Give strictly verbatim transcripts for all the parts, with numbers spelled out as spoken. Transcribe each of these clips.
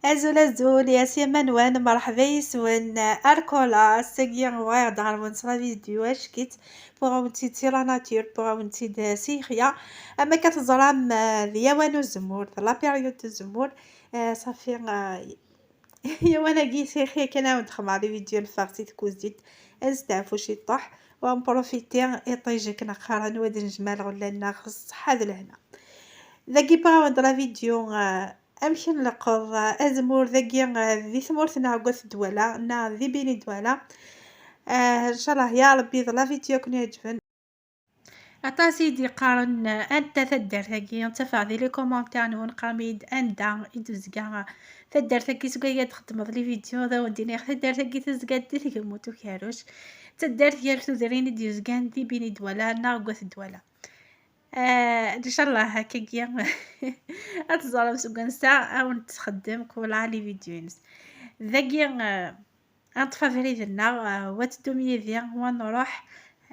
Azul, azul, ya sima nwen, merḥba yis-wen. Arkola, ass-agi bɣiɣ-d ɣer-wen s la vidéo acki-tt, wwiɣ-awen-tt-id si la nature, wwiɣ-awen-tt-id si yixya. Am akka teẓram, eh, d lawan uzemmur, d la période uzemmur. Eh, ṣafi, eh, lawan-agi si yixya kan ad wen-d-xedmeɣ les vidéos neffeɣ si tkuzint, ad nesteɛfu ciṭuḥ, u ad nprofiti iṭij akken qqaren, u ad nejmeɛ lɣella-nneɣ s ṣṣeḥḥa d lehna. Dagi wwiɣ-awen-d la vidéo, eh, amek nleqqeḍ azemmur dagi, eh, di tmurt neɣ deg At Dwala neɣ di Bini Dwala. Eh, ncallah ya Rebbi d la vidéo i ken-iɛeǧben. Aṭas i d-yeqqaren, eh, anta taddart-agi, ttafeɣ di les commentaires-nwen qqaren-iyi-d anda i d-tezga taddart-agi seg wayya d-txeddmeḍ les vidéos, ad awen-d-iniɣ taddart-agi tezga-d di Tgemmunt Ukerruc, d taddart gar tudrin i d-yezgan di Bini Dwala neɣ deg At Dwala. Eh, ncallah akkagi ad teẓrem seg wansa ad wen-txeddem Kola les vidéos-ines. Dagi, eh, ad neṭṭef abrid-nneɣ, eh, wa teddum yid-i, wa nruḥ,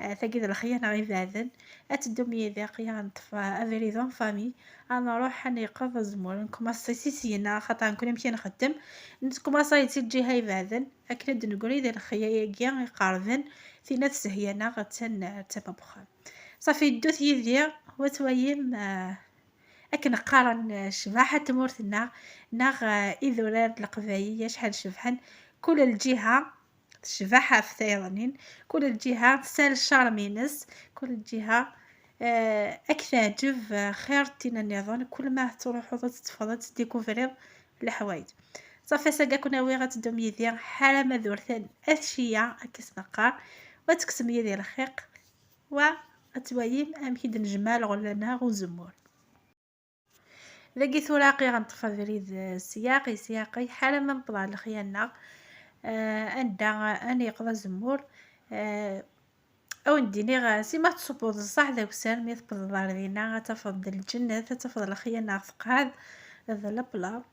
eh, tagi d lexya-nneɣ ibeɛden. Ad teddum yid-i, aql-aɣ ad neṭṭef, eh, abrid en famille. Ad nruḥ ad nyeqḍ azemmur, nekmaṣi si syin-a, axaṭer nekkni amek i nxeddem. Nekmaṣi-d si lǧiha ibeɛden, akken ad d-negri di lexya-agi iqerben, tinna tessehya-nneɣ, attan, eh, d tama n wexxam. Ṣafi, ddut yid-i, wa twayim, eh, akken qqaren, eh, ccbaḥa n tmurt-nneɣ, neɣ, eh, idurar n Leqbayel, acḥal cebḥen, kul lǧiha tecbeḥ ɣef tayeḍnin, kul lǧiha tesɛa le charme-ines, kul lǧiha, eh, ad k-teɛǧeb, eh, xir n tinna nniḍen, kul ma tettruḥuḍ ad teṭṭfeḍ, ad teddikuvriḍ leḥwayeǧ. Ṣafi, ass-agi ad ken-awiɣ ad teddum yid-i ḥala ma d urtan at cceyya, akka i s-neqqar, wa ad tekksem yid-i lxiq, wa ad twayim amek i d-nejmeɛ lɣella-nneɣ uzemmur. Dagi tura aql-aɣ neṭṭef abrid, eh, syaq i syaq, ḥala ma newweḍ ɣer lexya-nneɣ, eh, anda ad nyeqḍ azemmur. Eh, ad wen-d-iniɣ, eh, si ma tṣubbeḍ ṣṣeḥ d awessar, mi tewwḍeḍ ɣer dinna ad tafeḍ d lǧennet, ad tafeḍ lexya-nneɣ teqɛed d lebla.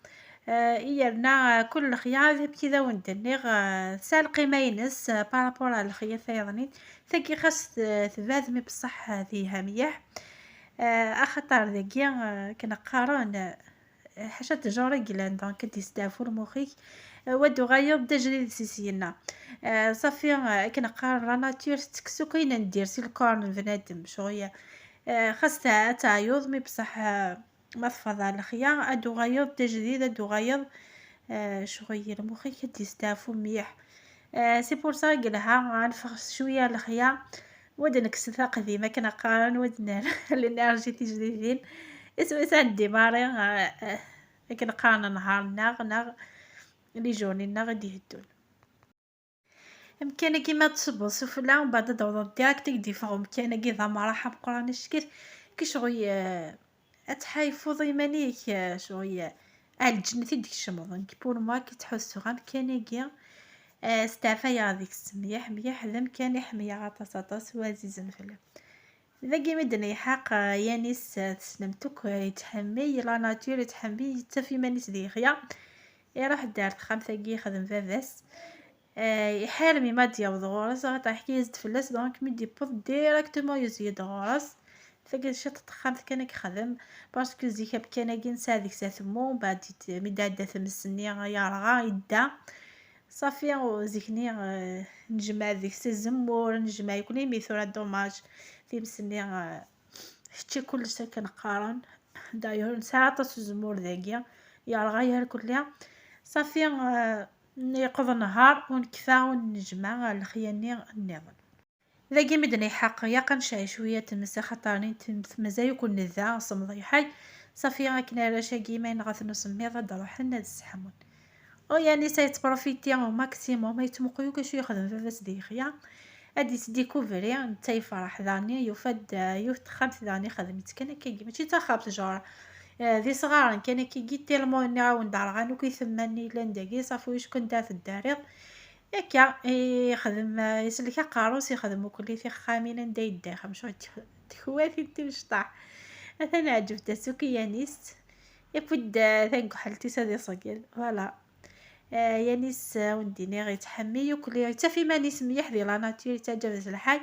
Eh, yerna, eh, kul lexya d amek i d awen-d-nniɣ, eh, tesɛa lqima-ines, eh, par rapport ɣer lexya tayeḍnin. Tagi xas t-, tebɛed, mi beṣṣeḥ, eh, telha mliḥ. Eh, axaṭer dagi, eh, akken qqaren, eh, ḥaca ttjur i yellan, donc ad d-yesteɛfu lmux-ik, eh, wa d-uɣaleḍ d ajdid si syenna. Eh, ṣafi, eh, akken qqaren, la nature tettekkes akk ayen n dir si lkor n bnadem, ccɣel, eh, xas ta-, ad teɛyuḍ, mi beṣṣeḥ, eh, ma teffeɣ ɣer lexya, ad d-uɣaleḍ d ajdid, ad d-uɣaleḍ, eh, ccɣel lmux-ik ad d-yesteɛfu mliḥ. Eh, c'est pour ça i yelha ad neffeɣ cwiya ɣer lexya, wa d-nekkes taqdim akken qqaren, wa d-nerr l'énergie tijdidin. Iswi s ad ndimari, eh, eh, akken qqaren nnhar-nneɣ, neɣ les journées-nneɣ i d-iheddun. Amkan-agi ma tṣubbeḍ sufella, mbeɛd ad d-tawḍeḍ direct i d-yeffeɣ umkan-agi d amraḥ ameqqran acki-t, kecɣel, eh, ad tḥayfuḍ iman-ik, eh, ccɣel, eh, ar lǧennet i d-tkecmeḍ. Nekk pour moi, ki ttḥussuɣ amkan-agi, eh, steɛfayeɣ deg-s mliḥ, mliḥ, d amkan i ḥemmleɣ aṭas, aṭas, u ɛzizen fell-i. Dagi mi d-nlḥeq, eh, Yanis, eh, tessnemt akk, eh, yettḥemmil la nature, yettḥemmil, yettaf iman-is di yixya. Iruḥ-d ar texxamt-agi, yexdem baba-s. Eh, iḥar mi ma d-yaweḍ ɣur-s, axaṭer ḥkayet-d fell-as, donc mi d-yewweḍ directement yuzzel-d ɣur-s. Tagi d ciṭ n texxamt kan i yexdem, parce que zik amkan-agi nesɛa deg-s atemmu, mbeɛd mi d-tɛedda tmes-nni yerɣa, yedda. Ṣafi, zik-nni, eh, nejmeɛ deg-s azemmur, nejmeɛ yakk, imi tura dommage, times-nni, eh, kečči kullec akken qqaren. D'ailleurs, nesɛa aṭas uzemmur dagi, yerɣa yerkulli. Ṣafi, eh, yeqḍa nnhar, ur nekfa, ur nejmeɛ lexya-nni nniḍen. Dagi mi d-nlḥeq, yaq ad necɛel cwiya tmes, axaṭer-nni tmes mazal ur ken-nedda, semmeḍ lḥal. Ṣafi, akken arrac-agi, ma yenɣa-ten usemmiḍ, ad d-ruḥen ad sseḥmun. U Yanis a yettprofiti au maximum, a yettmuqul akk acu yexdem baba-s di yixya. Ad yettdikuvri, netta yefreḥ daɣen, yufa-d, eh, yiwet texxamt daɣen ixdem-itt kan akkagi, mačči d taxxamt, genre, eh, d isɣaren kan akkagi, tellement nniɣ-awen-d rɣan akk itemma-nni yellan dagi, ṣafi wicku anda ara teddariḍ. Akka, yexdem, eh, isellek aqerru-s, yexdem ukli tixxamin anda yedda, ixdem cɣel tix-, tekwatin timecṭaḥ. Atan ɛǧbent-as akk i Yanis. Yewwi-d, eh, taguḥelt-is ad iṣeggel. Voilà. Eh, Yanis, eh, wen-d-iniɣ, yettḥemmil ukli, yettaf iman-is mliḥ di la nature, yettaǧab-as lḥal.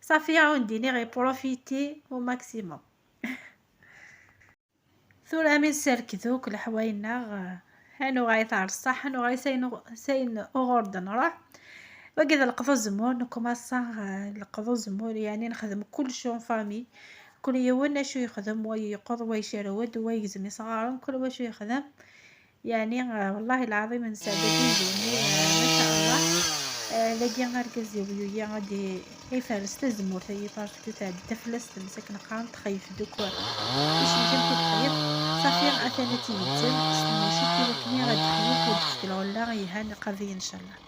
Ṣafi, wen-d-iniɣ, yeprofiti au maximum. Tura mi nserked akk leḥwal-nneɣ, eh, Anu ɣay taɛreṣṣaḥ, anu ɣay sayen uɣ-, sayen uɣur d-nruḥ. Wagi d leqḍ uzemmur, nekkumaṣa, eh, leqḍ uzemmur, yeɛni nexdem kullec en famille. Kul yiwen acu yexdem, wa yeqqeḍ, wa icerrew-d, wa yegzem isɣaren, kul wacu yexdem. Yeɛni, eh, wallahi lɛaḍim nesɛedda-d izumu, eh, ma sha Allah. Eh, dagi argaz-iw yugi ad i-, iferres tazemmurt-agi, parce que tɛedda fell-as tmes, akken qqaren, txeyyef-d akk. Icenga amek i txeyyef. Safi, atan ad tt-yeddem s tmucukt, i wakken ad d-txeyyef, ad d-tefk lɣella yelhan iqabi, ncallah.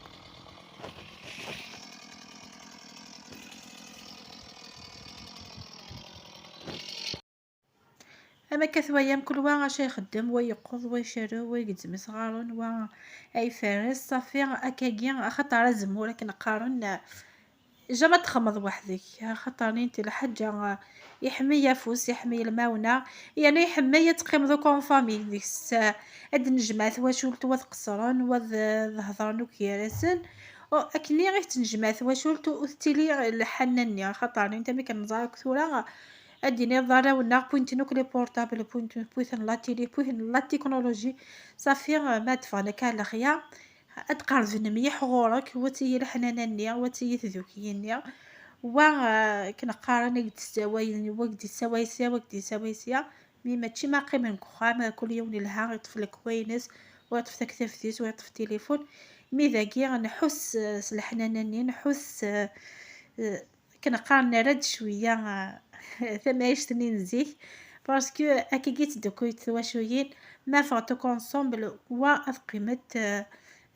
Am akka twayam, kul wa acu ixeddem, wa yeqqeḍ, wa icerrew, wa igezzem isɣaren, wa iferres, safi, akkagi, axaṭer azemmur, akken qqaren, jamais ad txedmeḍ weḥd-k, axaṭer nint lḥaǧa, iḥemmel afus, iḥemmel lmawna, yerna iḥemmel ad teqqimeḍ akk en famille deg-s, ad d-nejmeɛ twacult, wa tqeṣṣren, wa d-, d-hedren akk gar-asen. O, akken i ɣef tnejmeɛ twacult, ur tettili lḥanna-nni, axaṭer nint am akken neẓra akk tura, ad d-tiniḍ d arraw-nneɣ, wwin-ten akk les portables, wwin-ten, wwin-ten la télé, wwin-ten la technologie. Safi, ma d-ffɣen akka lexya, ad qerben mliḥ ɣur-k, wa tili leḥnana-nni, wa tili tduki-nni, wa, eh, akken qqaren, i d-ssawalen, wa i d-yessaway sya, wa i d-yessaway sya. Mi mačči ma qqimen deg uxxam, kul yiwen ilha, iṭṭef lekwayen-is, wa iṭṭef taktabt-is, wa iṭṭef tilifun. Mi dagi nḥuss, eh, s leḥnana-nni, nḥuss, eh, eh, akken qqaren, nerra-d cwiya, eh, tamɛict-nni n zik, parce que akkagi ttdukkuy twacuyin, ma ffɣent akk ensemble, wa ad qqiment, eh,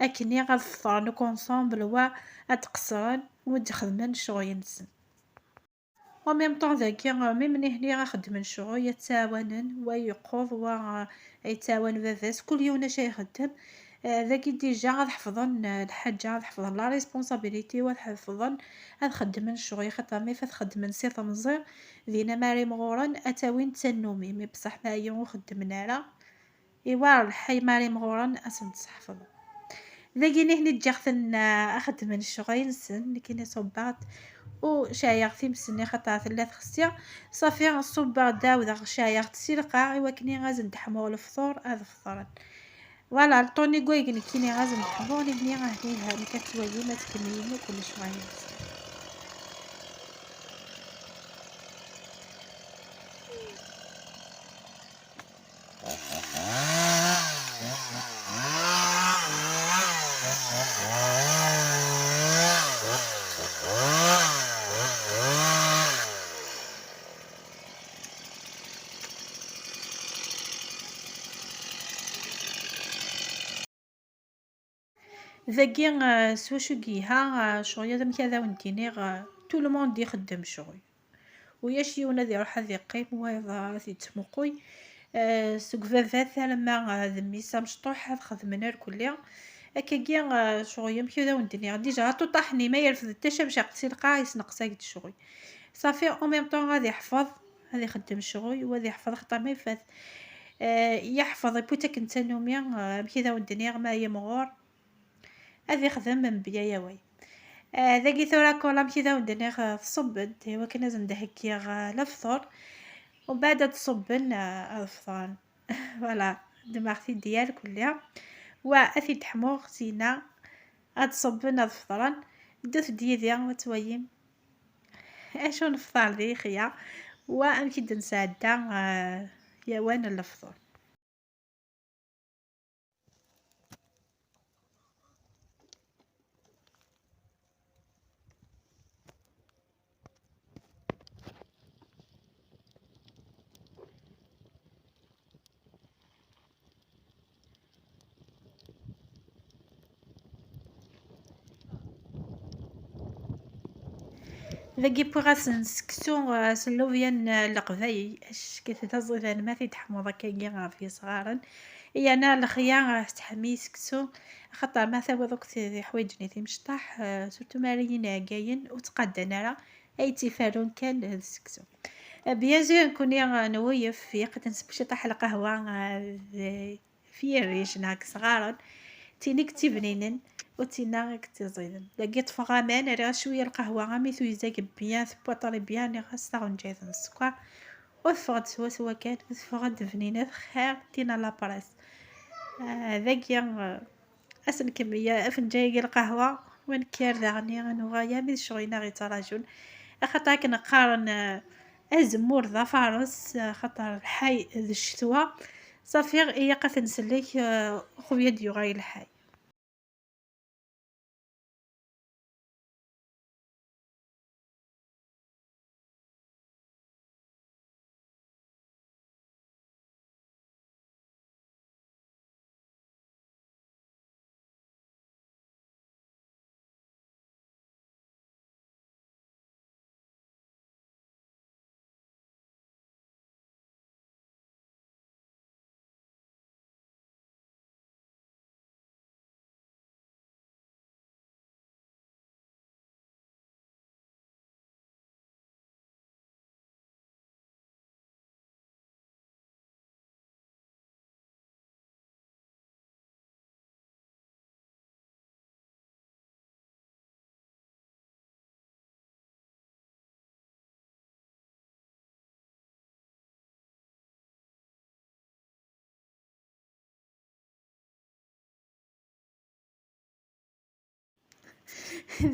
akkenni ad fṭren akk ensemble, wa ad qeṣṣren, wa ad xedmen ccɣel-nsen. En même temps dagi, même nihni ad xeddmen ccɣel, ad ttɛawanen, wa yeqqeḍ, wa, eh, yettɛawan baba-s, kul yiwen acu ixeddem. Eh, dagi déjà ad ḥefḍen, eh, lḥaǧa, ad ḥefḍen la responsabilité, wa ad ḥefḍen ad xeddmen ccɣel, xaṭer ma ad xeddmen si temẓi, dinna mi ara imɣuren ad t-awin d tannumi, mi beṣṣeḥ ma aya ur xeddmen ara, iwɛer lḥal mi ara imɣuren ad sen-tseḥfeḍ. Dagi nihni ǧǧiɣ-ten, eh, ad xeddmen ccɣel-nsen, nekkini ṣubbeɣ-d u ceɛɛeɣ times-nni xaṭer tella texsi. Safi, ṣubbeɣ-d, ɛawdeɣ ceɛɛeɣ-d si lqaɛ i wakken ad sen-d-ḥmuɣ lefṭur ad fṭren. Voilà, le temps-nni n wayeg nekkini ad sen-d-ḥmuɣ, nitni ahni ha-, nekk ad ttwalin, ad tkemmlem akk lecɣal-nsen. Dagi, eh, s wacu i yelha, eh, ccɣel, ad amek ad awen-d-iniɣ, eh, tout le monde ixeddem ccɣel. Ulac yiwen ad iruḥ ad iqqim, wayeḍ ad yettmuqul. Eh, seg baba-t alamma, eh, d mmi-s amecṭuḥ, ad xedmen irkelli. Akkagi, eh, ccɣel, amek ad awen-d-iniɣ, déjà aṭuṭaḥ-nni ma yerfed tacamcaqt si lqaɛ, yesneqs-ak-d ccɣel. Safi, en même temps ad iḥfeḍ, ad ixeddem ccɣel, wa ad iḥfeḍ axaṭer ma ifat. Eh, yeḥfeḍ, iwwi-t akken d tannumi, eh, amek ad awen-d-iniɣ, ma yimɣur, ad ixdem mebla awal. Eh, dagi tura kul amek i d awen-d-nniɣ, eh, tṣubb-d, i wakken ad sen-d-heggiɣ, eh, lefṭur, umbeɛd ad ṣubben, eh, ad fṭren. Voilà, ddmeɣ-t-id yal kulli. Wa ad t-id-ḥmuɣ, sina ad ṣubben, ad fṭren. Ddut-d yid-i, ad twalim acu nefṭer di lexya, wa amek i d-nesɛedda, eh, lawan n lefṭur. Dagi wwiɣ-asen seksu, eh, s llubya n, eh, leqbayel, acku d aẓidan ma t-id-ḥmuḍ akkagi ɣef yesɣaren. Yana lexya, eh, tettḥemmil seksu, axaṭer ma tawiḍ akk t-, iḥwaǧen i timecṭaḥ, eh, surtout ma ara yin iɛeggayen ur ttqaddan ara, ay tt-iferrun kan d seksu. Eh, bien sûr, nekkni, eh, nweyef, yeqden s ciṭaḥ lqahwa, eh, d, fi rric neɣ deg isɣaren, tin i yettibninen u tinna i yettiẓiden. Dagi ṭṭfeɣ aman, rriɣ cwiya lqahwa, ami tuyzag bien, tewwaṭer bien, rriɣ-as taɣenǧayt n sskeṛ, u teffeɣ-d swaswa kan, u teffeɣ-d bninat xir tin à la presse. Ah, dagi, ah, ass n kemmiya, afenǧal-agi n lqahwa, wa nekker daɣen, nuɣal armi d ccɣel-ina ɣ-yettrajun. Axaṭer akken qqaren, ah, azemmur d afares, axaṭer lḥay d ccetwa. Ṣafi, ilaq ad t-nsellek, ah, xuya ad d-yuɣal lḥay.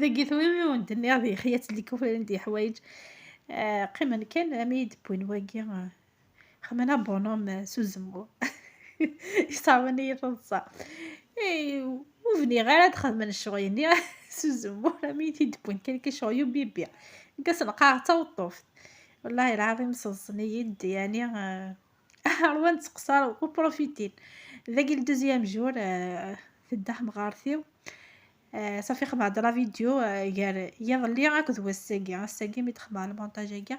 Dagi twiwi wen-d-nniɣ di xyat n lekufrin d yeḥwayeǧ. Ah, qqimen kan, am iyi-d-wwin wagi, ah, xemna bonhomme, ah, s uzemmur. Yeṣɛeb-iyi taḍsa. Eh, ur bniɣ ara ad xedmen ccɣel-nni s uzemmur, am iyi-t-id-wwin kan, kan ccɣel u bibi. Nekk ad s-neqqar d taweṭṭuft. Wallahi lɛaḍim seḍsen-iyi-d, yani, ah, rwan ttqeṣṣer u profitin. Dagi le deuxième jour, ah, tedda temɣart-iw. Ah, ṣafi xedmeɣ-d la vidéo, ah, gar yiḍelli akked wass-agi. Ass-agi mi d-xedmeɣ le montage-agi.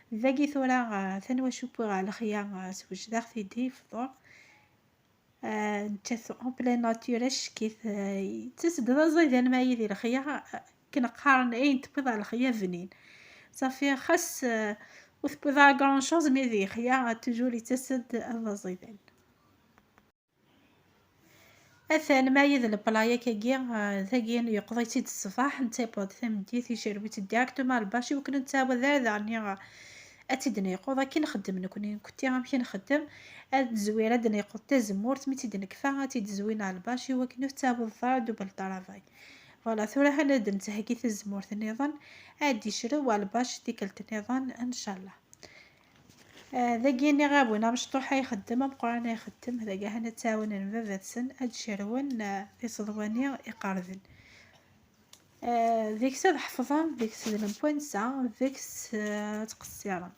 Dagi tura, ah, tanwa cuppuɣ ɣer lexya, ah, swejdeɣ-t-id i lefḍur. Ah, nettat en pleine nature, acek-it, ah, yettas-d d aẓidan ma yid i lexya, ah, akken qqaren ayen tewwiḍ ɣer lexya bnin. Ṣafi, xas, ah, ur tewwiḍ ara grand chose, mi di lexya, ah, toujours yettas-d d aẓidan. Atan ma yid le plat-agi, ah, dagi yeqḍa-tt-id ṣṣbeḥ, netta yewweḍ-d tameddit, icerreb-itt directement ɣer lbac, i wakken ur nettɛawad ara daɣen, ah, ad tt-id-nayqeḍ. Akken nxeddem nekni, nekkenti amek i nxeddem, ad nezwir, ad d-nayqeḍ tazemmurt, mi tt-id-nekfa, ad tt-id-zwin ɣer lbac, i wakken ur tettɛawadeḍ ara double travail. Voilà, tura ḥana ad d-nettheggi tazemmurt nniḍen, ad d-icrew ɣer lbac tikkelt nniḍen, ncallah. Ah, dagi nniɣ-awen, amecṭuḥ ay ixeddem, ameqqran ay ixeddem, dagi ḥana ttɛawanen baba-tsen ad d-cerwen, ah, tiseḍwanin iqerben. Ah, deg-s ad ḥefḍen, deg-s d lemwansa, deg-s, ah, ad ttqeṣṣiren.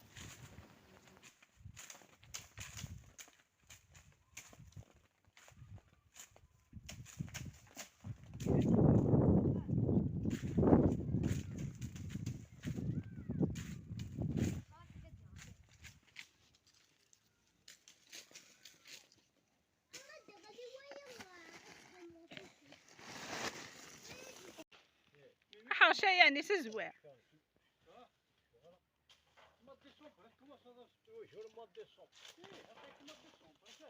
Ḥerca yani s zzwaṛ. Le mois de décembre, elle commence à se toujours le mois de décembre. Si, avec le mois de décembre, c'est ça.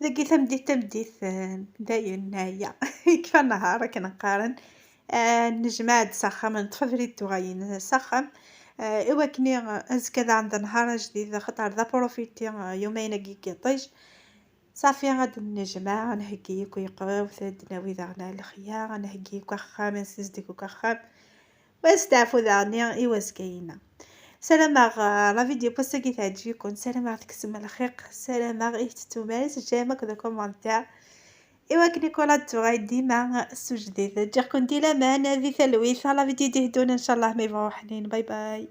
Dagi tameddit, tameddit, eh, dayen, eh, ya. Yekfa nnhar, akken qqaren. Eh, nejmaɛ-d s axxam, neṭṭef abrid tuɣalin s axxam. Eh, i wakken i, eh, azekka daɣen d nnhar ajdid, axaṭer d aprofiti, eh, yumayen-agi n yiṭij. صافي، غادي نجمع، نهكي يكو يقوي، وثاد ناوي داغنا الخيا، نهكي يكو أخام، نسزدك يكو أخام، واستعفو داغني إيوا زكاينا. سلام غ-، لا فيديو بوستاكي تعجبكم، سلام غ تكسم الخيق، سلام غ إيه تتوماس، جامك ذا كومنتير. إيوا كني كولا توغاي ديما سوجديد، جاكم دي لمان، ذي ثلويث، لا فيديو دي هدونا إن شاء الله ما يبغوا حنين. باي باي.